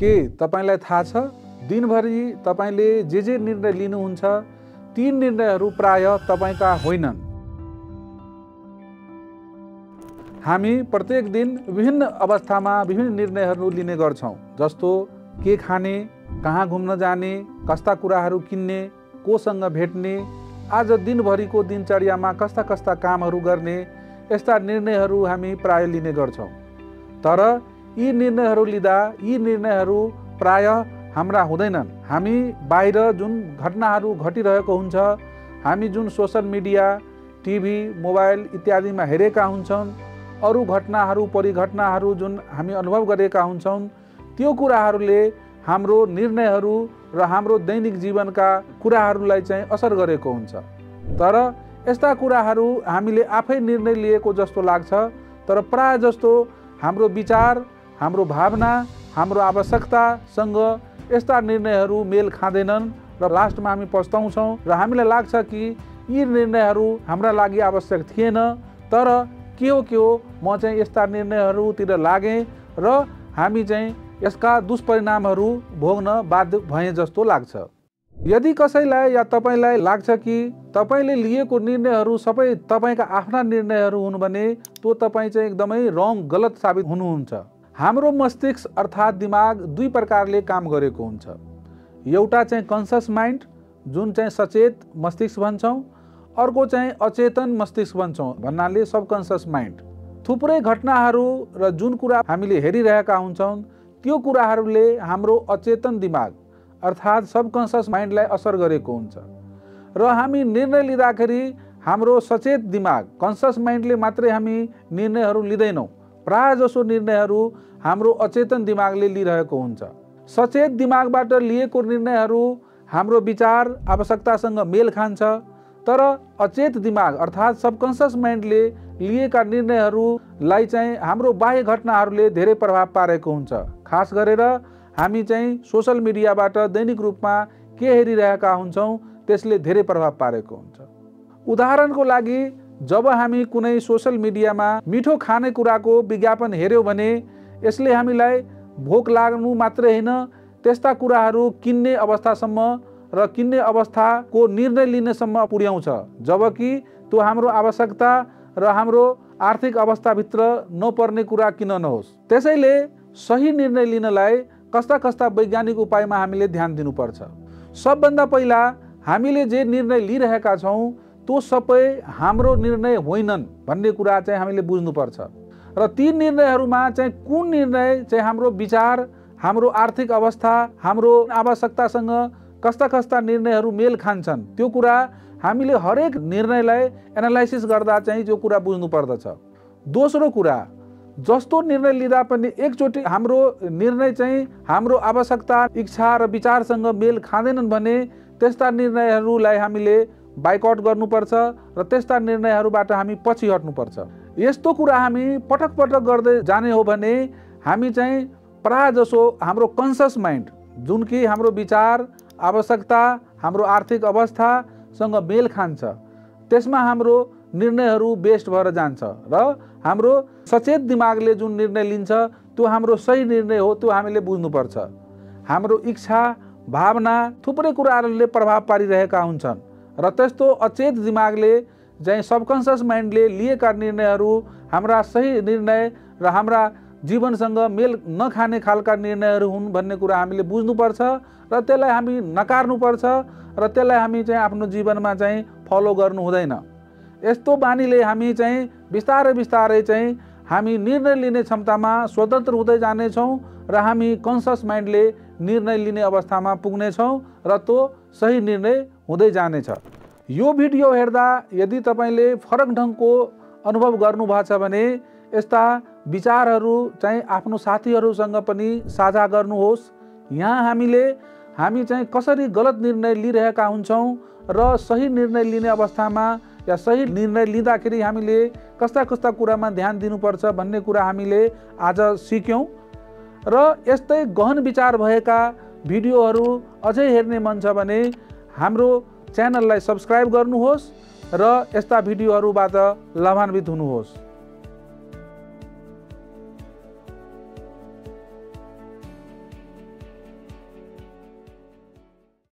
के तपाईलाई थाहा छ दिनभरि तपाईले जे निर्णय लिनुहुन्छ ती निर्णयहरू प्राय तपाईका होइनन्। हामी प्रत्येक दिन विभिन्न अवस्थामा विभिन्न निर्णयहरू लिने गर्छौं, जस्तो के खाने, कहाँ घुम्न जाने, कस्ता कुराहरू किन्ने, कोसँग भेट्ने, आज दिनभरिको दिनचर्यामा कस्ता कस्ता कामहरू गर्ने, यस्ता निर्णयहरू हामी प्राय लिने गर्छौं। तर यी निर्णयहरू लिँदा यी निर्णयहरू प्राय हाम्रा हुँदैनन्। हामी बाहिर जुन घटनाहरू घटिरहेको हुन्छ, हामी जुन सोशल मिडिया, टिभी, मोबाइल इत्यादिमा हेरेका हुन्छौँ, अरू घटनाहरू परिघटनाहरू जुन हामी अनुभव गरेका हुन्छौँ, त्यो कुराहरूले हाम्रो निर्णयहरू र हाम्रो दैनिक जीवनका कुराहरूलाई चाहिँ असर गरेको हुन्छ। तर यस्ता कुराहरू हामीले आफै निर्णय लिएको जस्तो लाग्छ, तर प्राय जस्तो हाम्रो विचार, हाम्रो भावना, हाम्रो आवश्यकतासँग यस्ता निर्णयहरू मेल खाँदैनन् र लास्टमा हामी पछताउँछौँ र हामीलाई लाग्छ कि यी निर्णयहरू हाम्रा लागि आवश्यक थिएन, तर के हो म चाहिँ यस्ता निर्णयहरूतिर लागेँ र हामी चाहिँ यसका दुष्परिणामहरू भोग्न बाध्य भए जस्तो लाग्छ। यदि कसैलाई या तपाईलाई लाग्छ कि तपाईले लिएको निर्णयहरू सबै तपाईका आफ्ना निर्णयहरू हुन् भने त्यो तपाईँ चाहिँ एकदमै गलत साबित हुनुहुन्छ। हाम्रो मस्तिष्क अर्थात् दिमाग दुई प्रकारले काम गरेको हुन्छ। एउटा चाहिँ कन्सियस माइन्ड जुन चाहिँ सचेत मस्तिष्क भन्छौँ, अर्को चाहिँ अचेतन मस्तिष्क भन्छौँ, भन्नाले सबकन्सियस माइन्ड। थुप्रै घटनाहरू र जुन कुरा हामीले हेरिरहेका हुन्छौँ त्यो कुराहरूले हाम्रो अचेतन दिमाग अर्थात् सबकन्सियस माइन्डलाई असर गरेको हुन्छ र हामी निर्णय लिँदाखेरि हाम्रो सचेत दिमाग कन्सियस माइन्डले मात्रै हामी निर्णयहरू लिँदैनौँ। प्राय जसो निर्णयहरू हाम्रो अचेतन दिमागले लिइरहेको हुन्छ। सचेत दिमागबाट लिएको निर्णयहरू हाम्रो विचार आवश्यकतासँग मेल खान्छ, तर अचेत दिमाग अर्थात् सबकन्सियस माइन्डले लिएका निर्णयहरूलाई चाहिँ हाम्रो बाह्य घटनाहरूले धेरै प्रभाव पारेको हुन्छ। खास गरेर हामी चाहिँ सोशल मिडियाबाट दैनिक रूपमा के हेरिरहेका हुन्छौँ त्यसले धेरै प्रभाव पारेको हुन्छ। उदाहरणको लागि जब हामी कुनै सोशल मिडियामा मिठो खानेकुराको विज्ञापन हेर्यौँ भने यसले हामीलाई भोक लाग्नु मात्रै होइन, त्यस्ता कुराहरू किन्ने अवस्थासम्म र किन्ने अवस्थाको निर्णय लिनेसम्म पुर्याउँछ, जबकि त्यो हाम्रो आवश्यकता र हाम्रो आर्थिक अवस्थाभित्र नपर्ने कुरा किन नहोस्। त्यसैले सही निर्णय लिनलाई कस्ता कस्ता वैज्ञानिक उपायमा हामीले ध्यान दिनुपर्छ। सबभन्दा पहिला हामीले जे निर्णय लिइरहेका छौँ त्यो सबै हाम्रो निर्णय होइनन् भन्ने कुरा चाहिँ हामीले बुझ्नुपर्छ र ती निर्णयहरूमा चाहिँ कुन निर्णय चाहिँ हाम्रो विचार, हाम्रो आर्थिक अवस्था, हाम्रो आवश्यकतासँग कस्ता कस्ता निर्णयहरू मेल खान्छन् त्यो कुरा हामीले हरेक निर्णयलाई एनालाइसिस गर्दा चाहिँ त्यो कुरा बुझ्नु पर्दछ। दोस्रो कुरा, जस्तो निर्णय लिँदा पनि एकचोटि हाम्रो निर्णय चाहिँ हाम्रो आवश्यकता, इच्छा र विचारसँग मेल खाँदैनन् भने त्यस्ता निर्णयहरूलाई हामीले बाइकआउट गर्नुपर्छ र त्यस्ता निर्णयहरूबाट हामी पछि हट्नुपर्छ। यस्तो कुरा हामी पटक पटक गर्दै जाने हो भने हामी चाहिँ प्राय जसो हाम्रो कन्सियस माइन्ड जुन कि हाम्रो विचार, आवश्यकता, हाम्रो आर्थिक अवस्थासँग मेल खान्छ, त्यसमा हाम्रो निर्णयहरू बेस्ट भएर जान्छ र हाम्रो सचेत दिमागले जुन निर्णय लिन्छ त्यो हाम्रो सही निर्णय हो, त्यो हामीले बुझ्नुपर्छ। हाम्रो इच्छा, भावना थुप्रै कुराहरूले प्रभाव पारिरहेका हुन्छन् र त्यस्तो अचेत दिमागले चाहिँ सबकन्सियस माइन्डले लिएका निर्णयहरू हाम्रा सही निर्णय र हाम्रा जीवनसँग मेल नखाने खालका निर्णयहरू हुन् भन्ने कुरा हामीले बुझ्नुपर्छ र त्यसलाई हामी नकार्नुपर्छ र त्यसलाई हामी चाहिँ आफ्नो जीवनमा चाहिँ फलो गर्नु हुँदैन। यस्तो बानीले हामी चाहिँ बिस्तारै बिस्तारै चाहिँ हामी निर्णय लिने क्षमतामा स्वतन्त्र हुँदै जानेछौँ र हामी कन्सियस माइन्डले निर्णय लिने अवस्थामा पुग्नेछौँ र त्यो सही निर्णय हुँदै जानेछ। यो भिडियो हेर्दा यदि तपाईँले फरक ढङ्गको अनुभव गर्नुभएको छ भने यस्ता विचारहरू चाहिँ आफ्नो साथीहरूसँग पनि साझा गर्नुहोस्। यहाँ हामी चाहिँ कसरी गलत निर्णय लिइरहेका हुन्छौँ र सही निर्णय लिने अवस्थामा या सही निर्णय लिँदाखेरि हामीले कस्ता कस्ता कुरामा ध्यान दिनुपर्छ भन्ने कुरा हामीले आज सिक्यौँ र यस्तै गहन विचार भएका भिडियोहरू अझै हेर्ने मन छ भने हाम्रो च्यानललाई सब्स्क्राइब गर्नुहोस् र यस्ता भिडियोहरूबाट लाभान्वित हुनुहोस्।